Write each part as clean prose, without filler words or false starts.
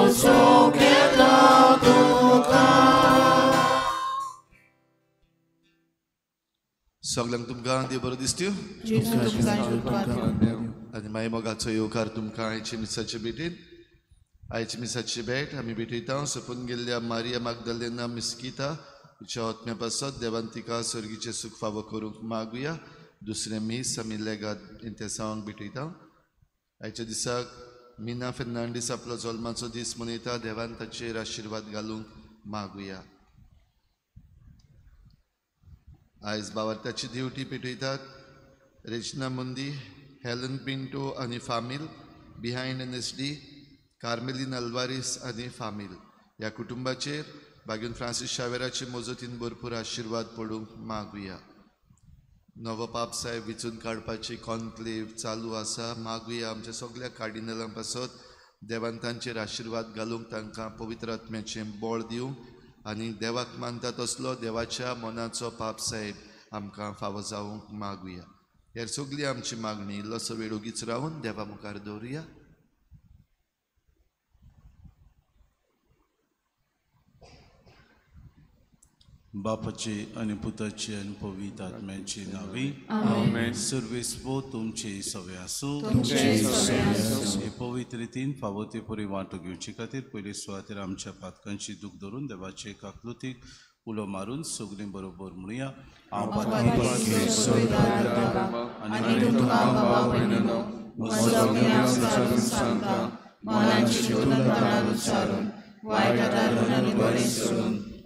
तोखेता तुका. सगळ्यांक तुमकां देव बरो दिसत्यो आनी मागीर मोगाचो येवकार तुमकां आयचे मिसाचे भेटीन. आयचे मिसाची भेट आमी भेटयता सोंपून गेल्ल्या मारिया मागदलेना मिस्किता हिच्या आत्म्या पासत देवान तिका सर्गीचें सूख फावो करूंक मागुया. दुसरें मीस आमी लेगाद इंतेसांवांक भेटयता. आयच्या दिसाक मीना फेर्नांडीस आपलो जल्माचो दीस मनयता. देवान ताचेर आशिर्वाद घालूंक मागुया. आयज बावार्थाची दिवटी पेटयतात रेजना मुंदी, हेलन पिंटो आनी फामील, बिहायंड NSD, Karmelin Alvares आनी फामील. ह्या कुटुंबाचेर बागेन फ्रांसीस शावेराचे मजतीन भरपूर आशिर्वाद पडूंक मागुया. नवो पाप साहेब विचून काडपाची कॉन्क्लेव चालू आसा. मागुया आमच्या सगळ्या कार्डिनलां पासत देवान तांचेर आशिर्वाद घालूंक, तांकां पवित्र आत्म्याचें बळ दिवंक आनी देवाक मानता तसलो देवाच्या मनाचो पाप साहेब आमकां फावो जावंक मागुया. हेर सगळी आमची मागणी इल्लोसो वेळ ओगीच रावन देवा मुखार दवरुया. बापाची आनी पुताची आनी पवित्र आत्म्याची नावी आमेन. सर्वेस्पो तुमचे सवे आसूं. हे पवित्र रितीन फावो ते परी वांटो घेवचे खातीर पयले सुवातेर आमच्या पातकांची दूख धरून देवाचे काकलुतीक उलो मारून सगळीं बरोबर म्हणुया. हांव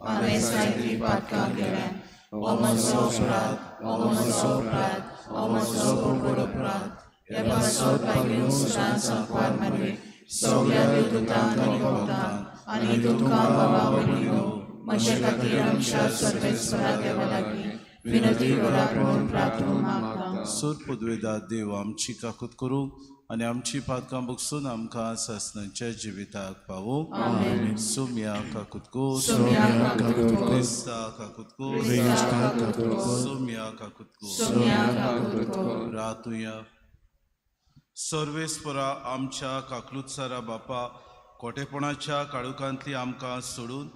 हांवें सायत्री पातकां केल्या. ओ म्हजो अपराध, ओ म्हजो अपराध, ओ म्हजो व्हड अपराध. हे पासत भाग्यो सदांच सांकवार मारवे सगळ्या देवदूतांक आनी भक्तांक आनी तुमकां बाबा भयणीनो म्हजे खातीर आमच्या सर्वेस्परा देवा लागीं विनंती करात म्हूण प्रार्थना मागता. सोर पुदवेदा देव आमची काकूत करूंक आनी आमची पातकां बगसून आमकां सासणाच्या जिविताक पावो. सोम्या काकूत कर, क्रिस्ता काकूत कर, सोम्या काकूत कर. रातुया. सर्वेस्परा आमच्या काकलुतसारा बापा, कोटेपणाच्या काळुकांतली आमकां सोडून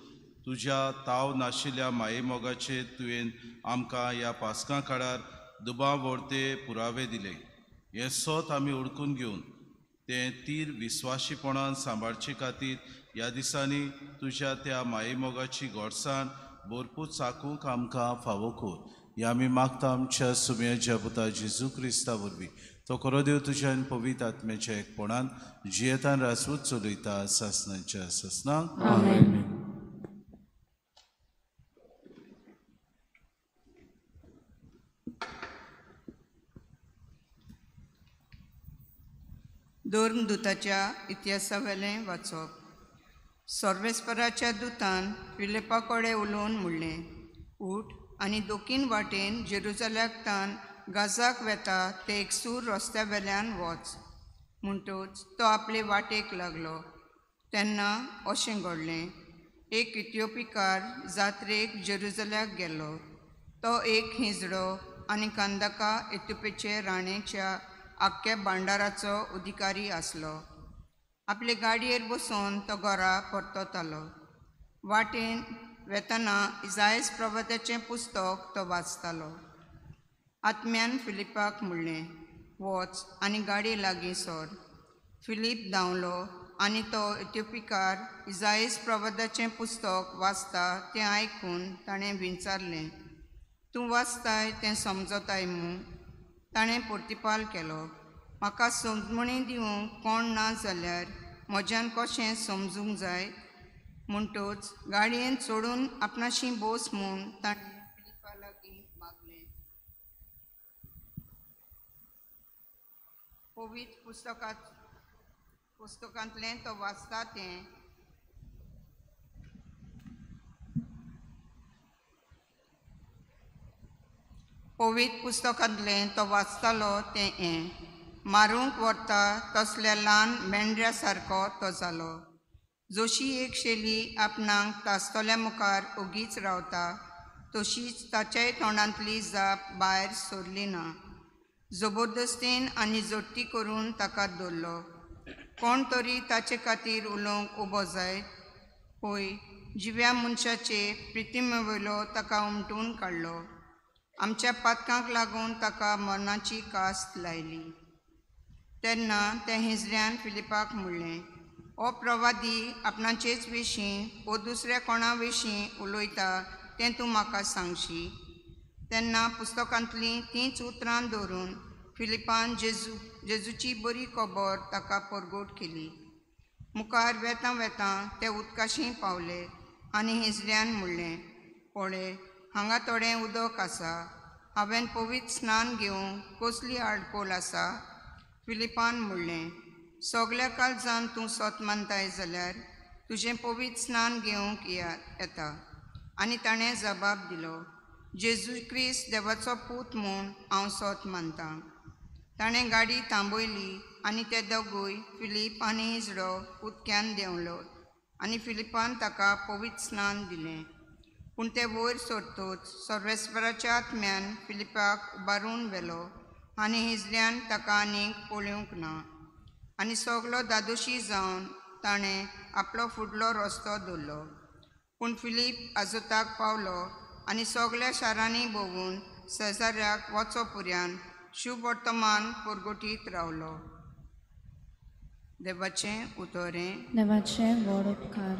तुज्या ताव नाशिल्ल्या मायेमोगाचेर तुवें आमकां ह्या पासकां काळार दुबाव व्हरते पुरावे दिले. हें सत आमी ओळखून घेवन तें तीर विस्वाशीपणान सांबाळचे खातीर ह्या दिसांनी तुज्या त्या मायेमोगाची गोडसाण भरपूर चाकूंक आमकां फावो कर. ह्या आमी मागता आमच्या सुम्याच्या पुता जेजू क्रिस्ता वरवीं. तो खरो देव तुज्या आनी पवित्र आत्म्याच्या एकपणान जियेतान राजवट चलयता सासणाच्या सासणाक. धर्मदूताच्या इतिहासावेलें वाचप. सर्वेस्पराच्या दुतान फिलिपा कडेन उलोवन म्हणलें, उठ आनी दोकीन वाटेन जेरुजल्याक तान गाजाक वेता ते एकसूर रस्त्या वेल्यान वच. म्हणटच तो आपले वाटेक लागलो. तेन्ना अशें घडलें, एक इथिओपिकार जात्रेक जेरुजल्याक गेलो. तो एक हिजडो आनी कांदका इथिओपिचे राणेच्या आख्ख्या भांडाराचो अधिकारी आसलो. आपले गाडयेर बसून तो घरा परततालो. वाटेन वेतना इजायस प्रवत्याचें पुस्तक तो वाचतालो. आत्म्यान फिलिपाक म्हणलें, वच आनी गाडी लागीं सर. फिलीप धांवलो आनी तो इथिओपिकार इजायस प्रवत्याचें पुस्तक वाचता तें आयकून ताणें विचारलें, तूं वाचताय तें समजताय मूं? ताणें प्रतिपाल केलो, म्हाका समजणी दिवंक कोण ना जाल्यार म्हज्यान कशें समजूंक जाय? म्हणटच गाडयेन चडून आपणाशी बोस म्हूण ताणें फिलिपा लागीं मागलें. पवित्र पुस्तकांतलें तो वाचता तें पवित्र पुस्तकांतलें तो वाचतालो तें हें, मारूंक व्हरता तसल्या ल्हान मेंढऱ्या सारको तो जालो. जशी एक शेली आपणाक तासतल्या मुखार ओगीच रावता तशीच ताच्याय तोंडांतली जाप भायर सरली ना. जबरदस्तीन आनी जोडटी करून ताका दवरलो. कोण तरी ताचे खातीर उलोवंक उबो जायत? पळय, जिव्या मनशाचे प्रितिमेवयलो ताका उमटून काडलो. आमच्या पातकांक लागून ताका मरणाची कास्त लायली. तेन्ना त्या हिजऱ्यान फिलिपाक म्हणलें, हो प्रवादी आपणाचेच विशीं वो दुसऱ्या कोणा विशीं उलयता तें तूं म्हाका सांगशी? तेन्ना पुस्तकांतलीं तींच उतरां दवरून फिलिपान जेजूची बरी खबर ताका परगट केली. मुखार वेतां वेतां ते उदकाशी पावले आनी हिजऱ्यान म्हणलें, पळय, हांगा थोडें उदक आसा. हांवें पवित्र स्नान घेवंक कसली आडकोल आसा? फिलिपान म्हणलें, सगल्या काळजान तूं सत मानताय जाल्यार तुजें पवित्र स्नान घेवंक येता. आनी ताणें जबाब दिलो, जेजू क्रिस्त देवाचो पूत म्हूण हांव सत मानतां. ताणें गाडी थांबयली आनी ते दोगूय फिलीप आनी हिजडो उदक्यान देंवलो आनी फिलिपान ताका पवित्र स्नान दिलें. पूण ते वयर सोडतूच सर्वेस्पराच्या आत्म्यान फिलिपाक उबारून व्हेलो आनी हिजऱ्यान ताका आनीक पळोवंक ना. आनी सगलो दादोशी जावन ताणें आपलो फुडलो रस्तो दवरलो. पूण फिलीप आजोताक पावलो आनी सगल्या शारांनी भोंवून शेजाऱ्याक वचो पुऱ्यान शुभ वर्तमान परगटीत रावलो. देवाचें उतरें. देवाचें व्हड उपकार.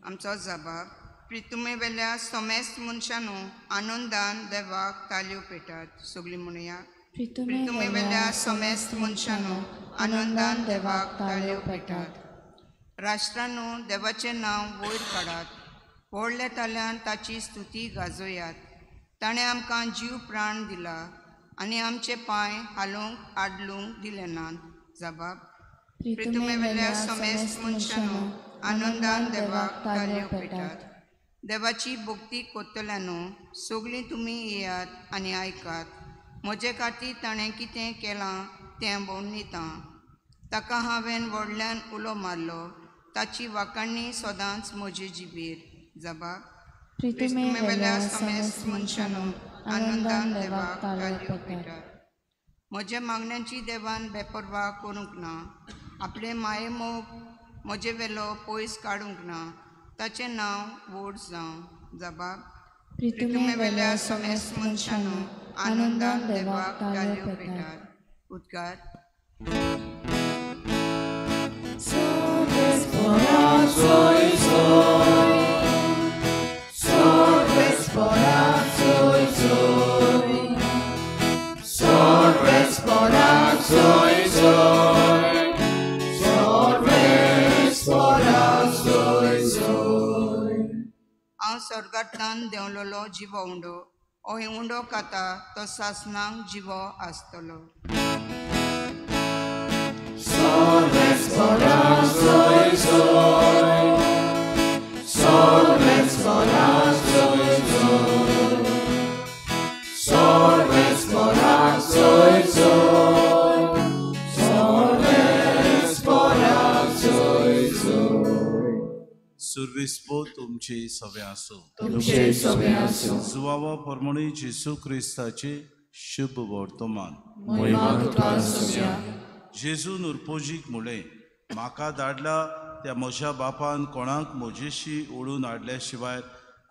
आमचो जबाब. प्रितुमे वेल्या समेस्त मनशानू आनंदान देवाक तालयो पेटात. सगळीं म्हणया, प्रितुमे वेल्या समेस्त मनशानू आनंदान देवाक तालयो पेटात. राष्ट्रानू देवाचें नांव वयर काडात. व्हडल्या ताल्यान ताची स्तुती गाजोयात. ताणें आमकां जीव प्राण दिला आनी आमचे पांय हालोवंक आडलूंक दिले नात. जबाब. प्रितुमे वेल्या समेस्त मनशानू आनंदान देवाक तालयो पेटात. देवाची भक्ती करतल्यानू सगळीं तुमी येयात आनी आयकात. म्हजे खातीर ताणें कितें केलां तें वर्णितां. ताका हांवें व्हडल्यान उलो मारलो. ताची वाखाणणी सदांच म्हजे जिबेर. जबाब. प्रितुमे वेल्या समेस्त मनशानू आनंदान देवाक तालयो पेटात. म्हज्या मागण्यांची देवान बेपर्वा करूंक ना. आपले मायेमोग म्हजे वेलो पयस काडूंक ना. ताचें नांव व्हड जावं. जबाब. प्रितुमे वेल्या समेस्त मनशानू आनंदान देवाक तालयो पेटात. उद्गार. हांव स्वर्गांतल्यान देंवलेलो जिवो उंडो. हो उंडो खाता तो सासणाक जिवो आसतलो. सुर्विस्पो तुमचे सवे आसूं. तुमचे सवे आसूं. जुवावा परमणी जेजू क्रिस्ताचे शुभ वर्तमान. महिमा तुका सोम्या. जेजून उरपोजीक म्हणलें, म्हाका धाडला त्या म्हज्या बापान कोणाक म्हजेशी ओडून हाडल्या शिवाय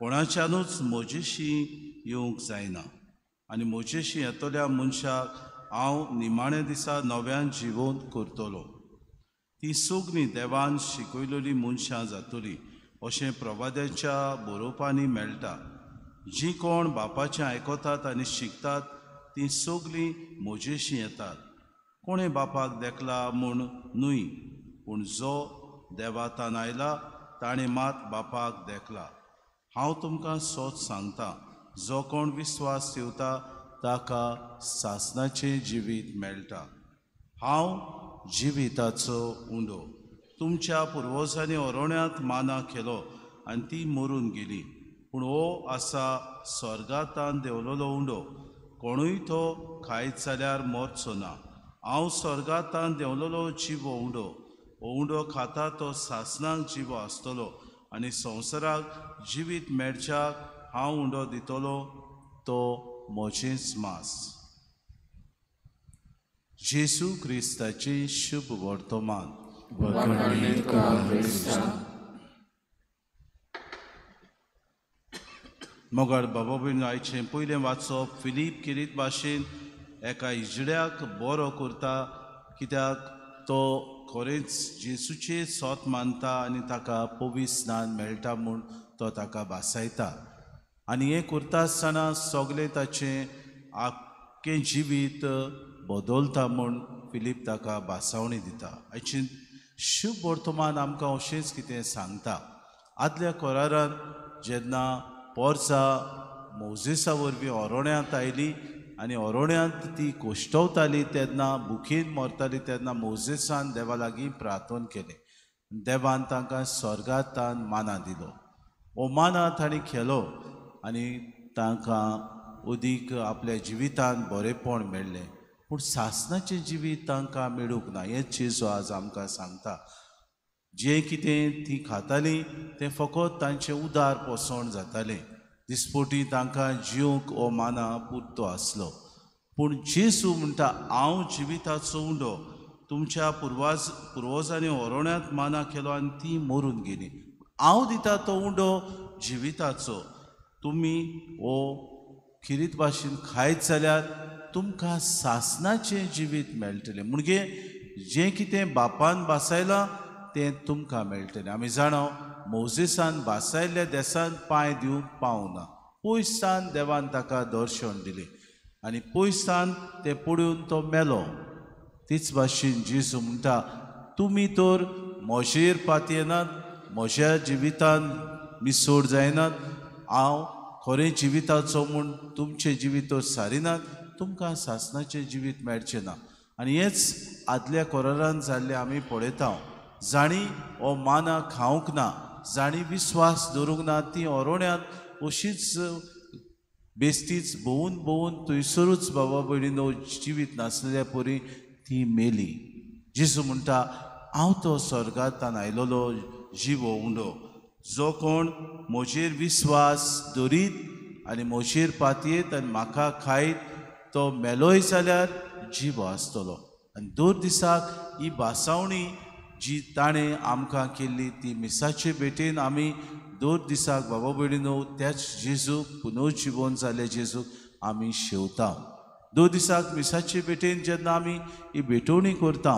कोणाच्यानूच म्हजेशी येवंक जायना. आनी म्हजेशी येतल्या मनशाक हांव निमाण्या दिसा नव्यान जिवोवन करतलो. ती सगळीं देवान शिकयलेली मनशां जातली अशें प्रवाद्याच्या बरोवपांनी मेळटा. जीं कोण बापाचें आयकतात आनी शिकतात तीं सगळीं म्हजेशी येतात. कोणें बापाक देखला म्हूण न्हय, पूण जो देवातान आयला ताणें मात बापाक देखला. हांव तुमकां सोच सांगता, जो कोण विस्वास ठेवता ताका सासणाचें जिवीत मेळटा. हांव जिविताचो उंडो. तुमच्या पुर्वजांनी अरण्यांत माना केलो आनी ती मरून गेली. पूण हो आसा स्वर्गांतान देंवलेलो उंडो. कोणूय तो खायत जाल्यार मरचो ना. हांव स्वर्गांतान देंवलेलो जिवो उंडो. हो उंडो खाता तो सासणाक जिवो आसतलो आनी संवसाराक जिवीत मेळच्याक हांव उंडो दितलो तो म्हजेंच मांस. जेजू क्रिस्ताचें शुभ वर्तमान. वाखाणणी तुका क्रिस्ता. मोगाळ बाबा भयणीनो, आयचें पयलें वाचप फिलीप किरीत भाशेन एका इजड्याक बरो करता, कित्याक तो खरेंच जेसूचें सोत मानता आनी ताका पवित्र स्नान मेळटा म्हूण तो ताका भासायता. आनी हें करता आसतना सगळें ताचें आख्खें जिवीत बदलता म्हूण फिलीप ताका भासावणी दिता. आयचें शुभ वर्तमान आमकां अशेंच कितें सांगता. आदल्या करारान जेन्ना पोरसा मोजेसा वरवीं ओरोण्यांत आयली आनी ओरोण्यांत ती कोश्टवताली तेन्ना भुकेन मरताली तेन्ना मोजेसान देवा लागीं प्रार्थन केलें. देवान तांकां स्वर्गांत माना दिलो. हो माना तांणी खेलो आनी तांकां उदीक आपल्या जिवितांत बरेंपण मेळ्ळें, पूण सासणाचें जिवीत तांकां मेळूंक ना. हेंच जेजू आज आमकां सांगता. जें कितें तीं खातालीं तें फकत तांचें उदार पोसवण जातालें. दिसपोटी तांकां जिवंक हो माना पुरतो आसलो. पूण जेजू म्हणटा, हांव जिविताचो उंडो. तुमच्या पुर्वजांनी ओरोण्यांत माना केलो आनी तीं मरून गेलीं. हांव दिता तो उंडो जिविताचो. तुमी हो खिरीत भाशेन खायत जाल्यार तुमकां सासणाचें जिवीत मेळटलें. म्हणजे जें कितें बापान भासायलां तें तुमकां मेळटलें. आमी जाणा मोजेसान भासायल्ल्या देसान पांय दिवंक पावना. पयसान देवान ताका दर्शन दिलें आनी पयसान तें पळोवन तो मेलो. तीच भाशेन जेजू म्हणटा, तुमी तर म्हजेर पातयेनात, म्हज्या जिवितान मिसोड जायनात, हांव खरें जिविताचो म्हूण तुमचें जिवीत सारिनात, तुमकां सासणाचें जिवीत मेळचें ना. आनी हेंच आदल्या करारान जाल्लें आमी पळयता. जाणी हो माना खावंक ना, जाणी विस्वास दवरूंक ना, ती ओरोण्यांत अशीच बेस्तीच भोंवून भोंवून थंयसरूच बाबा भयणीनो जिवीत नासलेल्या परी ती मेली. जेजू म्हणटा, हांव तो स्वर्गांत आयलोलो जिवो उंडो. जो कोण म्हजेर विस्वास दवरीत आनी म्हजेर पातयेत आनी म्हाका खायत तो मेलोय जाल्यार जिवो आसतलो. आनी दर दिसाक ही भासावणी जी ताणें आमकां केल्ली ती मिसाचे भेटेन आमी दर दिसाक बाबा भयणीनो त्याच जेजूक पुनर्जिवन जाल्ल्या जेजूक आमी शेवता. दर दिसाक मिसाचे भेटेन जेन्ना आमी ही भेटवणी करता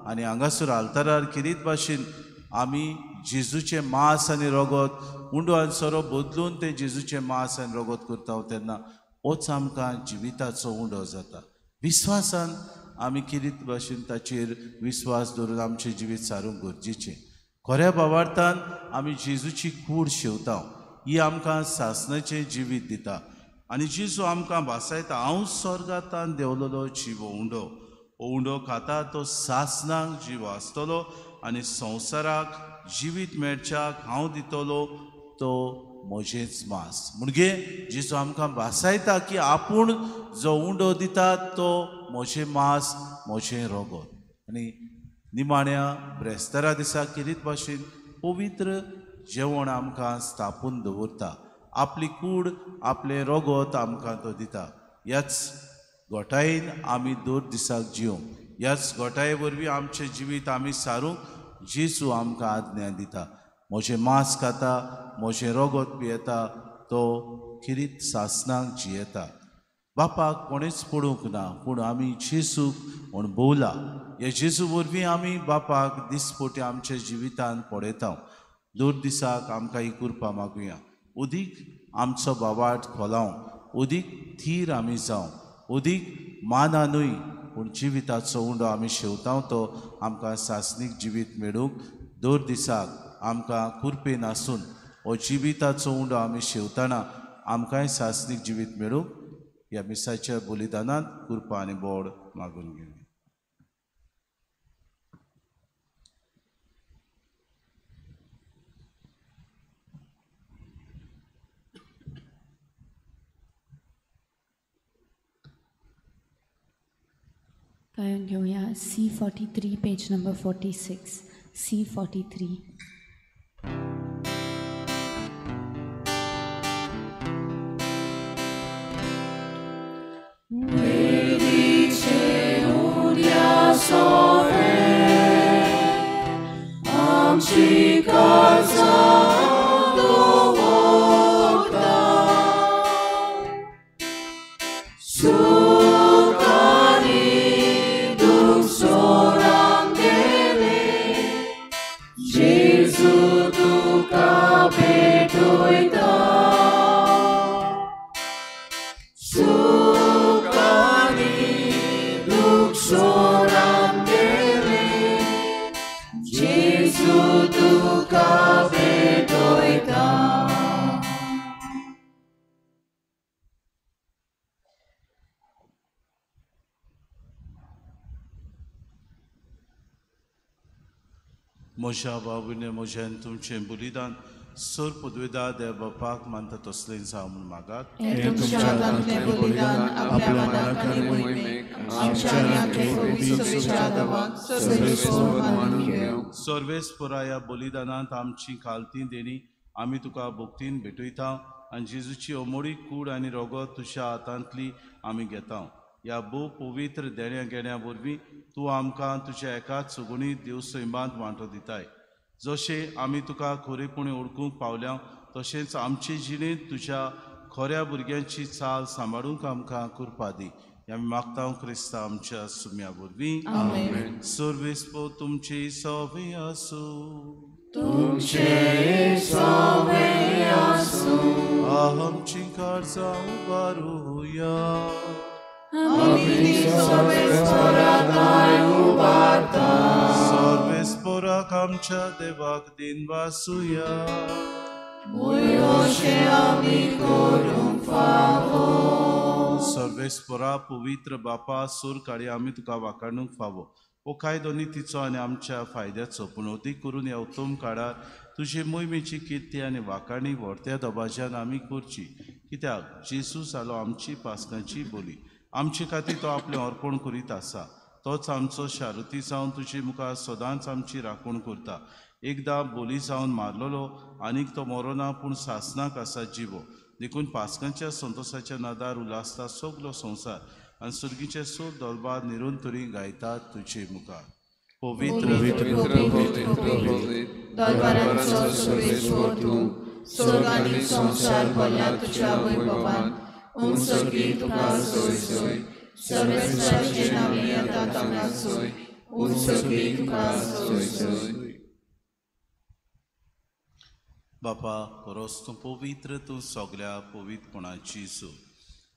आनी हांगासर आल्तारार किरीत भाशेन आमी जेजूचें मांस आनी रगत उंडो आनी सोरो बदलून तें जेजूचें मांस आनी रगत करता तेन्ना होच आमकां जिविताचो उंडो जाता. विस्वासान आमी किरीत भाशेन ताचेर विस्वास दवरून आमचें जिवीत सारूंक गरजेचें. खऱ्या भावार्थान आमी जेजूची कूड शेवता. ही आमकां सासणाचें जिवीत दिता. आनी जेजू आमकां भासायता, हांव स्वर्गांत देंवलोलो जिवो उंडो. हो उंडो खाता तो सासणाक जिवो आसतलो आनी संवसाराक जिवीत मेळच्याक हांव दितलो तो म्हजेंच मांस. म्हणजे जेजू आमकां भासायता की आपूण जो उंडो दिता तो म्हजें मांस, म्हजें रगत. आनी निमाण्या ब्रेस्तारा दिसा किरीत भाशेन पवित्र जेवण आमकां स्थापून दवरता. आपली कूड, आपलें रगत आमकां तो दिता. ह्याच गोठायेन आमी दर दिसाक जिवंक, ह्याच गोठाये वरवीं आमचें जिवीत आमी सारूंक जेजू आमकां आज्ञा दिता. म्हजें मांस खाता, म्हजें रगत पियेता तो खिरीत सासणाक जियेता. बापाक कोणेंच पळोवंक ना, पूण आमी जेजूक अणभवला. ह्या जेजू वरवीं आमी बापाक दिसपटी आमच्या जिवितान पळयता. दर दिसाक आमकां ही कृपा मागुया. अदीक आमचो बावाट खोलावंक, अदीक थीर आमी जावं, अदीक माना न्हय पूण जिविताचो उंडो आमी शेवता तो आमकां सासणीक जिवीत मेळूंक दर दिसाक आमकां कृपेन आसून हो जिविताचो उंडो आमी शेवतना आमकांय सासणीक जिवीत मेळूंक ह्या मिसाच्या बलिदानांत कृपा आनी बोड मागून घेवया. गायन घेवया C43 page number 46. C43. Sauver, म्हज्या बाबूने म्हज्यान तुमचें बलिदान सर पदवेदा देव बापाक मानता तसलें जावं म्हूण मागात. सर्वेस्परा ह्या बलिदानांत आमची खालती देणी आमी तुका भक्तीन भेटयता आनी जेजूची अमोडी कूड आनी रोगत तुज्या हातांतली आमी घेता. ह्या भोव पवित्र देण्या घेण्या वरवीं तूं आमकां तुज्या एकाच सुगुणी देव सैमांत वांटो दिताय. जशें आमी तुका खरेपणी ओळखूंक पावल्या तशेंच आमचे जिणेंत तुज्या खऱ्या भुरग्यांची चाल सांबाळूंक आमकां कृपा दी. आमी मागता क्रिस्ता आमच्या सुम्या वरवीं. सर्वेस्पर तुमचे सवे आसूं. आमची काळजां उबारुया. सर्वेस्पराक आमच्या देवाक दिन वासुया. सर्वेस्परा पवित्र बापा सूर काळी आमी तुका वाखाणूंक फावो. हो कायदो नितीचो आनी आमच्या फायद्याचो पूण अदीक करून ह्या उत्तम काळार तुजे मोहिमेची किर्ती आनी वाखाणी व्हरत्या दबाज्यान आमी करची. कित्याक जेजू जालो आमची पास्कांची बोली. आमचे खातीर तो आपलें अर्पण करीत आसा. तोच आमचो शारुती जावन तुजे मुखार सदांच आमची राखण करता. एकदां बोली जावन मारलेलो आनीक तो मरोना पूण सासनाक आसा जिवो. देखून पास्कांच्या संतोसाच्या नादार उल्हासता सगलो संवसार आनी सुर्गीचे सूर दलबार निरंतरी गायतात तुजे मुखार. पवित्र बापा खरोच तूं पवित्र, तूं सगल्या पवित्रपणाची सूर.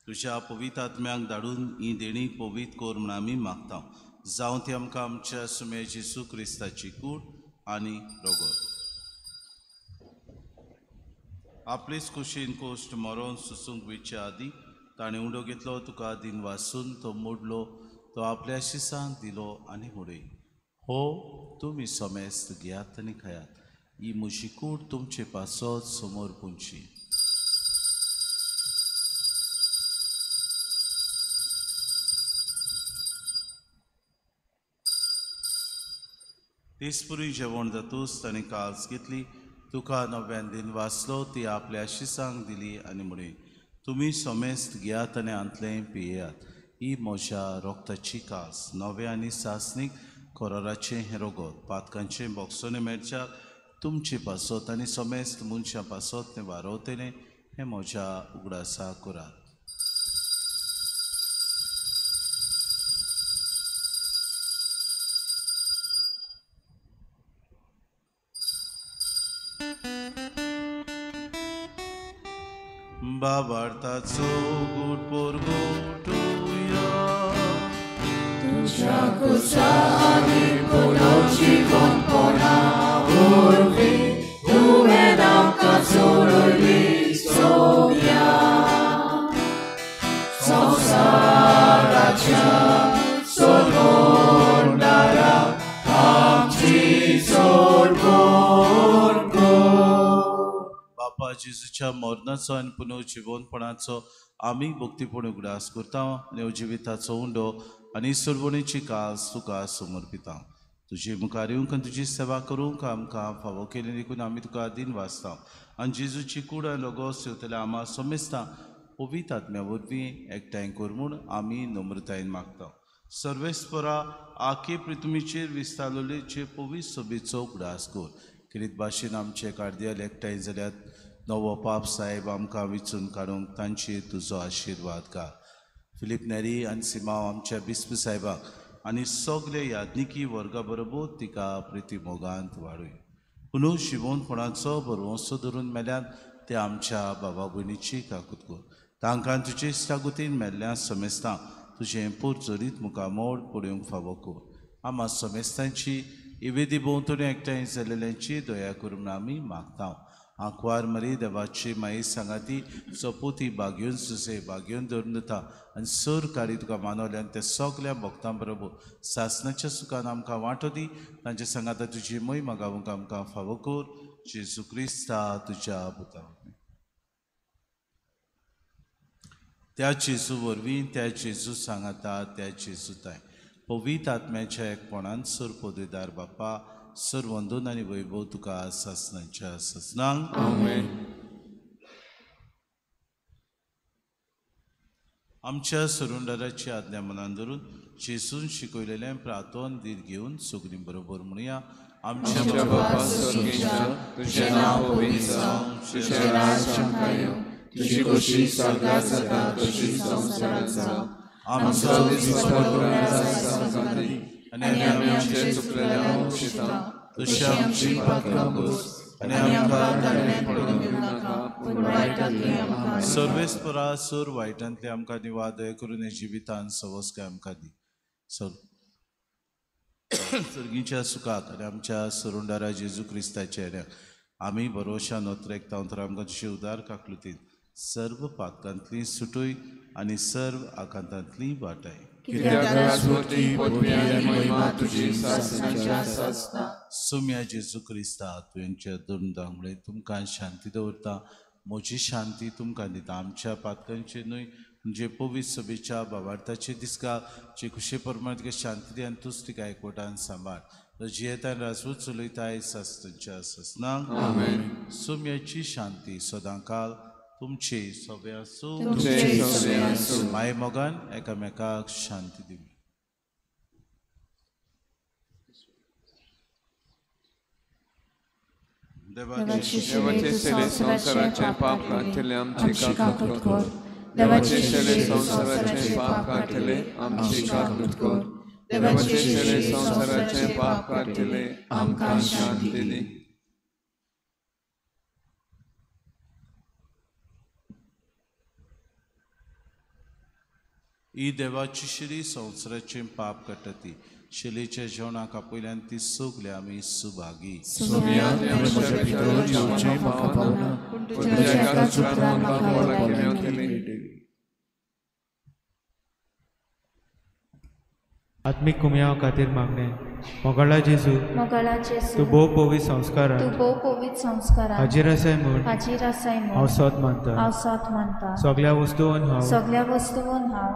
तुज्या पवित्र आत्म्याक धाडून ही देणी पवित्र कर म्हूण आमी मागता. जावं ती आमकां आमच्या सुमे जेजू क्रिस्ताची कूड आनी रोगत. आपलेच कुशीन कोश्ट मरोन सुसूंक वयच्या आदीं ताणें उंडो घेतलो, तुका दिन वासून तो मोडलो, तो आपल्या शिसांक दिलो आनी उडय, हो तुमी समेस्त घेयात आनी खायात, ही म्हजी कूड तुमचे पासत समोर पुंची. तेचपुरी जेवण जातूच ताणें काल्स घेतली, तुका नव्यान दिन वाचलो, ती आपल्या शिसांक दिली आनी म्हळें, तुमी समेस्त घेयात आनी हांतलें पियेयात, ही म्हज्या रोगताची कास, नव्या आनी सासणीक कोराराचें हें रोगत, पातकांचें बोगसोने मेळच्याक तुमचे पासत आनी समेस्त मनशां पासत तें वारवतलें, हें म्हज्या उगडासा करात. बाबार्थाचो गूट पोरगोटुया तुज्या कुसा आनी पुनर्जिवंतपणा वरवीं तुवें आमकां सोडयली सोम्या संवसाराच्या सोडणारा आमची सोडवण कर. बापा जेजूच्या मरणाचो आनी पुनर्जिवंतपणाचो आमी भक्तीपूर्ण उगडास करता आनी जिविताचो उंडो आनी सोडवणेची कास तुका समर्पिता. तुजे मुखार येवंक आनी तुजी सेवा करूंक आमकां फावो केली देखून आमी तुका दिन वाचता आनी जेजूची कूड आनी रोगोस येवतल्या आमा समेस्ता पवित्र आत्म्या वरवीं एकठांय कर म्हूण आमी नम्रतायेन मागता. सर्वेस्परा आखे पृथ्वीचेर विस्तारलेले पवित्र सभेचो उगडास कर. किरीत भाशेन आमचे कार्दियल एकठांय जाल्यार नवो पाप साहेब आमकां विचून काडूंक तांचेर तुजो आशिर्वाद घाल. फिलीप नेरी आनी सिमांव आमच्या बिस्प साहेबाक आनी सगळे याज्ञिकी वर्गा बरोबर तिका प्रिती मोगांत वाडय. पुनू शिवोनपणाचो भरवंसो धरून मेल्यान ते आमच्या बाबा भयणीची काकूत कर. तांकां तुजे इश्टागुतीन मेल्ल्या समेस्तां तुजें पोरजोरीत मुखामोड पळोवंक फावो कर. आमा समेस्तांची इवेदी भोंवतणी एकठांय जाल्ल्यांची दया करून आमी मागता. आंकवार मरी देवाची माई सांगाती चपुती बागयोन सुसे बागयोन धरून दिता आनी सर काडी तुका मानवले आनी त्या सगल्या भक्तां बरोबर सासणाच्या सुखान आमकां वांटो दी. तांच्या सांगाता तुजी मोहिमा गावूंक आमकां फावो कर. जेजू क्रिस्ता तुज्या पुता. त्या जेजू वरवीं, त्या जेजू सांगाता, त्या जेजू ताय पवित्र आत्म्याच्या एकपणान सर पदवीदार बापा सर वंदन आनी वैभव तुका सासणाच्या सासणांक. आमेन. आमच्या सरुंडाराची आज्ञा मनान धरून जेजून शिकयलेलें प्रार्थन धीर घेवन सगळीं बरोबर म्हणुया. आमच्या बापा स्वर्गींच्या, तुजें नांव पवित्र जावं, तुजें राज्य आमकां येवं, तुजी खोशी स्वर्गांत जाता तशी संवसारांत जावं. आमचो दिसपट्टो आयज आमकां दी आनी आमी आमचे चुकलेल्यांक बक्षिता तशी आमची पातकां पुस आनी आमकां ताणें पडूंक दिवनाका, पूण वायटांतली आमकां. सर्वेस्परा सर वायटांतली आमकां निवाद दया करून जिवितान सवस्काय आमकां दी. सर्गीच्या सुखाक आनी आमच्या सरुंडारा जेजू क्रिस्ताच्या येण्याक आमी भरोशान ओतरेकता तर आमकां तुजे उदार काकलुतीन सर्व पातकांतली सुटूय आनी सर्व आकांतांतली वाटाय. सुम्या जेजू क्रिस्ता तुवेंच्या दोन तुमकां शांती दवरता, म्हजी शांती तुमकां दिता. आमच्या पातकांचे न्हय म्हणजे पवित्र सभेच्या बाबार्थाचे दिसका जे खुशे प्रमाण तुका शांती दी आनी तूच तिका एकवटान सांबाळ. जियेतान राजवत चलयताय सासणाच्या सासणांक. सुम्याची शांती सदांकाल तुमचे सगळे आसूं. माय मोगान एकामेकाक शांती दिवी. देवाचे सेले संवसाराचे पाप काडटले आमची काकूट कर. देवाचे सेले संवसाराचे पाप काडटले आमची काकूट कर. देवाचे सेले संवसाराचे पाप काडटले आमकां शांती दी. ही देवाची शिरी संवसाराचें पाप काडटा ती शिलेच्या जेवणाक आपयल्यान ती सगळे आमी सुभागी. आत्मीक कुमयाव खातीर मागणें. मोगाळा जेजू, तूं भोव पवित्र संस्कारान हाजीर आसाय म्हूण हांव सोद मानता. सगळ्या वस्तून हांव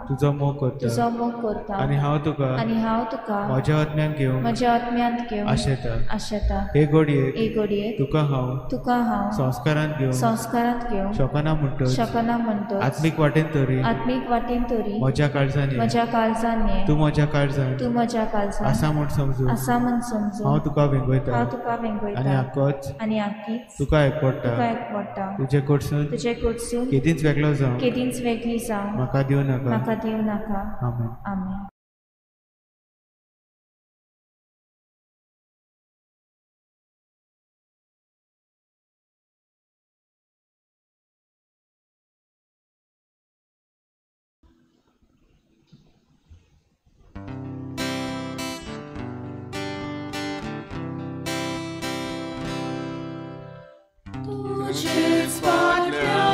तुजो मोग करता आनी हांव तुका म्हज्या आत्म्यान घेवंक आशेता. हे घडयेक तुका हांव संस्कारांत घेवंक शकना म्हणटच आत्मीक वाटेन तरी म्हज्या काळजान ये, तूं म्हज्या काळजान आसा म्हूण समजू हांव तुका वेंगयता आनी आकीच तुका एकवटा. तुजे कडसून केदींच वेगळो जावं म्हाका दिवं नाका. आमेन. तुझेच फाटल्यान.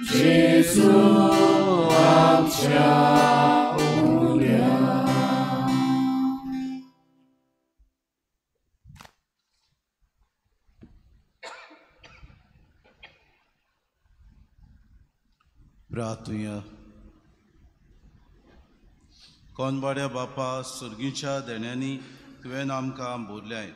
जेजू आमच्या उण्या. प्रार्थुया. कोनवाड्या बापा, सुर्गीच्या देण्यांनी तुवें आमकां बोरल्याय.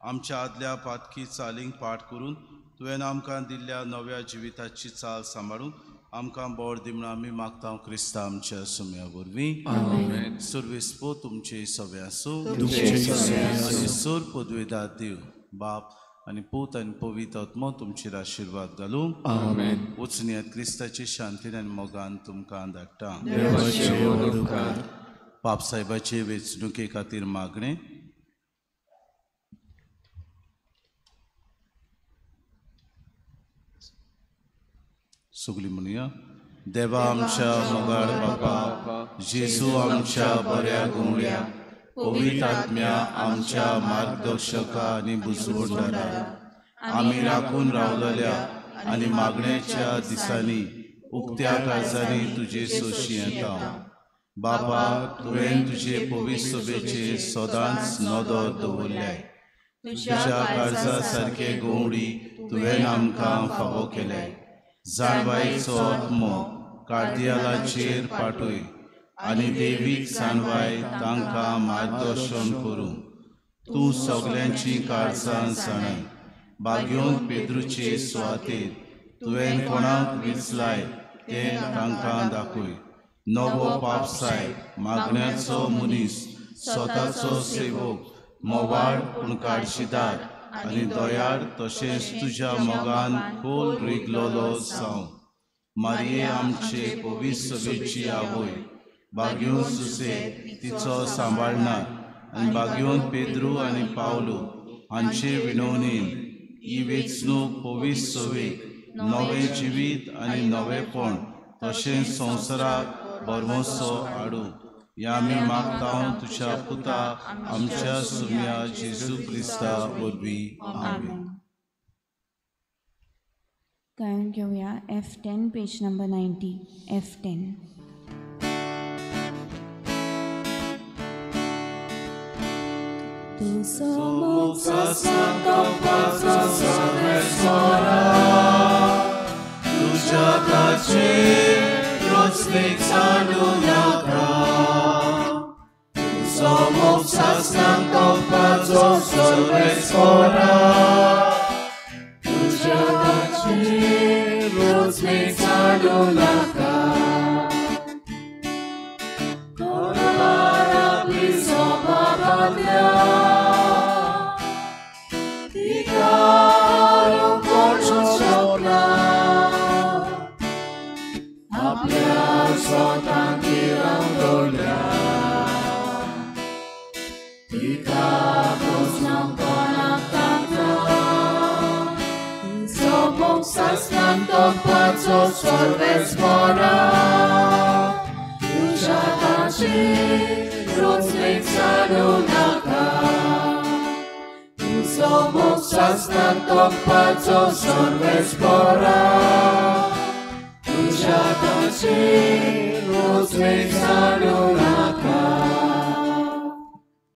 आमच्या आदल्या पातकी चालींक पाठ करून तुवें आमकां दिल्ल्या नव्या जिविताची चाल सांबाळून आमकां बोर दी म्हूण आमी मागता क्रिस्ता आमच्या सुम्या वरवीं. सुर्वेस्पो तुमचे सवे आसूं आनी सोर पदवेदार देव बाप आनी पूत आनी पवित्र आत्मो तुमचेर आशिर्वाद घालूं. वचुनयात क्रिस्ताची शांतीन आनी मोगान तुमकां धाडटा. पाप साहेबाचे वेंचणुके खातीर मागणें. सगळीं म्हणुया. देवा आमच्या मोगाळ बापा, जेजू आमच्या बऱ्या गुंवड्या, पवित्र आत्म्या आमच्या मार्गदर्शका आनी बुजवणदारा, आमी राखून रावलेल्या आनी मागण्याच्या दिसांनी उक्त्या काळजांनी तुजे सोशी येता. बाबा, तुवें तुजे पवित्र सभेचेर सदांच नदर दवरल्याय. तुज्या काळजा सारके गवडी तुवें आमकां फावो केल्याय. जाणवायचो आत्मो कार्दियालाचेर पाठय आनी देवीक जाणवाय तांकां मार्गदर्शन करूं. तूं सगल्यांची काळजां जाणाय. बागयोन पेद्रूचे सुवातेर तुवें कोणाक विचलाय तें तांकां दाखय. नवो पापसाय मागण्याचो मनीस, स्वताचो सेवक, मोवाळ पूण काळशीदार आनी दयाळ, तशेंच तुज्या मोगान खोल रिगलोलो जावं. मारिये आमचे पवित्र सभेची आवय, बागयोन सुसे तिचो सांबाळणार आनी बागयोन पेद्रू आनी पावलू हांचे विनवणेन ही वेंचणूक पवित्र सभेक नवें जिवीत आनी नवेंपण तशेंच संवसाराक भरवंसो हाडूं. ह्या आमी मागता तुज्या पुता आमच्या सुम्या जेजू क्रिस्ता वरवीं. आमेन. गायन घेवया F10 page number 90. F10. तुजो मोग सासणां तोंकाचो सर्वेस्परा, तुज्या ताचेर रोसलेक सांडू नाका. तुजो मोग सासणां तोंकाचो सर्वेस्परा, तुज्या ताचेर रोसलेक सांडू नाका. Tompaco सर्वेस्परा, तुज्या ताचेर रोसलेक सांडू नाका. तुजो मोग सासणां तोंकाचो सर्वेस्परा, तुज्या ताचेर रोसलेक सांडू नाका.